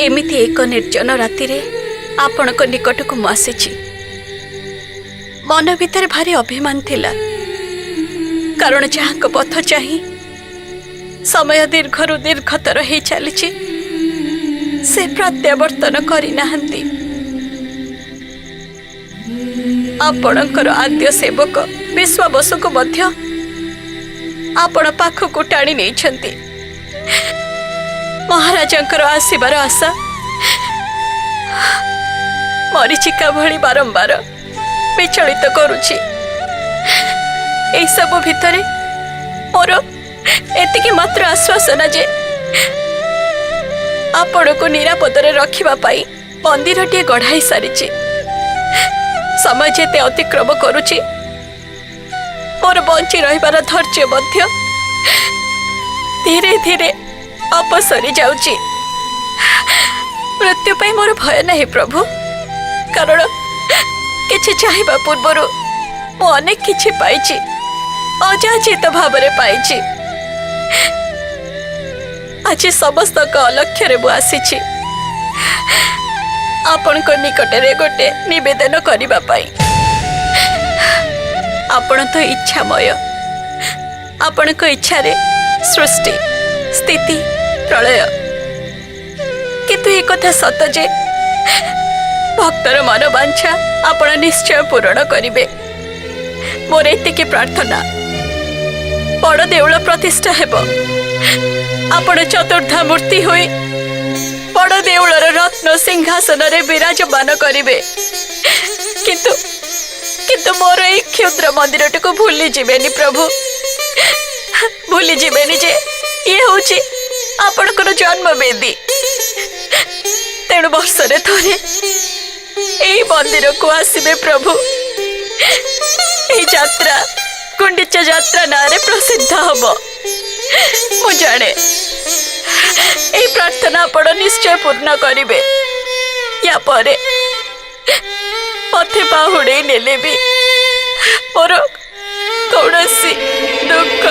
ଏମିତି ଏକ ନିର୍ଜନ ରାତିରେ ଆପଣଙ୍କ ନିକଟକୁ ମୁଁ ଆସିଛି। ମନ ଭିତରେ ଭାରି ଅଭିମାନ ଥିଲା, କାରଣ ଯାହାଙ୍କ ପଥ ଚାହିଁ ସମୟ ଦୀର୍ଘରୁ ଦୀର୍ଘତର ହେଇ ଚାଲିଛି, ସେ ପ୍ରତ୍ୟାବର୍ତ୍ତନ କରିନାହାନ୍ତି। ଆପଣଙ୍କର ଆଦ୍ୟ ସେବକ ବିଶ୍ୱାବସୁକୁ ମଧ୍ୟ ଆପଣ ପାଖକୁ ଟାଣି ନେଇଛନ୍ତି। ମହାରାଜାଙ୍କର ଆସିବାର ଆଶା ମରିଚିକା ଭଳି ବାରମ୍ବାର ବିଚଳିତ କରୁଛି। ଏଇସବୁ ଭିତରେ ମୋର ଏତିକି ମାତ୍ର ଆଶ୍ୱାସନା ଯେ ଆପଣଙ୍କୁ ନିରାପଦରେ ରଖିବା ପାଇଁ ମନ୍ଦିରଟିଏ ଗଢ଼ାଇ ସାରିଛି। ସମୟ ଯେତେ ଅତିକ୍ରମ କରୁଛି, ମୋର ବଞ୍ଚି ରହିବାର ଧୈର୍ଯ୍ୟ ମଧ୍ୟ ଧୀରେ ଧୀରେ ଅପସରି ଯାଉଛି। ମୃତ୍ୟୁ ପାଇଁ ମୋର ଭୟ ନାହିଁ ପ୍ରଭୁ, କାରଣ କିଛି ଚାହିଁବା ପୂର୍ବରୁ ମୁଁ ଅନେକ କିଛି ପାଇଛି, ଅଯାଚିତ ଭାବରେ ପାଇଛି। ଆଜି ସମସ୍ତଙ୍କ ଅଲକ୍ଷ୍ୟରେ ମୁଁ ଆସିଛି ଆପଣଙ୍କ ନିକଟରେ ଗୋଟେ ନିବେଦନ କରିବା ପାଇଁ। ଆପଣ ତ ଇଚ୍ଛାମୟ, ଆପଣଙ୍କ ଇଚ୍ଛାରେ ସୃଷ୍ଟି, ସ୍ଥିତି, ପ୍ରଳୟ। କିନ୍ତୁ ଏକଥା ସତ ଯେ ଭକ୍ତର ମନୋବାଞ୍ଛା ଆପଣ ନିଶ୍ଚୟ ପୂରଣ କରିବେ। ମୋର ଏତିକି ପ୍ରାର୍ଥନା, ବଡ଼ ଦେଉଳ ପ୍ରତିଷ୍ଠା ହେବ, ଆପଣ ଚତୁର୍ଦ୍ଧା ମୂର୍ତ୍ତି ହୋଇ ବଡ଼ ଦେଉଳର ରତ୍ନ ସିଂହାସନରେ ବିରାଜମାନ କରିବେ, କିନ୍ତୁ କିନ୍ତୁ ମୋର ଏଇ କ୍ଷୁଦ୍ର ମନ୍ଦିରଟିକୁ ଭୁଲି ଯିବେନି ପ୍ରଭୁ। ଭୁଲି ଯିବେନି ଯେ ଇଏ ହଉଛି ଆପଣଙ୍କର ଜନ୍ମବେଦୀ। ତେଣୁ ବର୍ଷରେ ଥରେ ଏଇ ମନ୍ଦିରକୁ ଆସିବେ ପ୍ରଭୁ। ଏଇ ଯାତ୍ରା ଗୁଣ୍ଡିଚା ଯାତ୍ରା ନାଁରେ ପ୍ରସିଦ୍ଧ ହବ। ମୁଁ ଜାଣେ ଏଇ ପ୍ରାର୍ଥନା ଆପଣ ନିଶ୍ଚୟ ପୂର୍ଣ୍ଣ କରିବେ। ୟା ପରେ ମତେ ବାହୁଡ଼େଇ ନେଲେ ବି ମୋର କୌଣସି ଦୁଃଖ।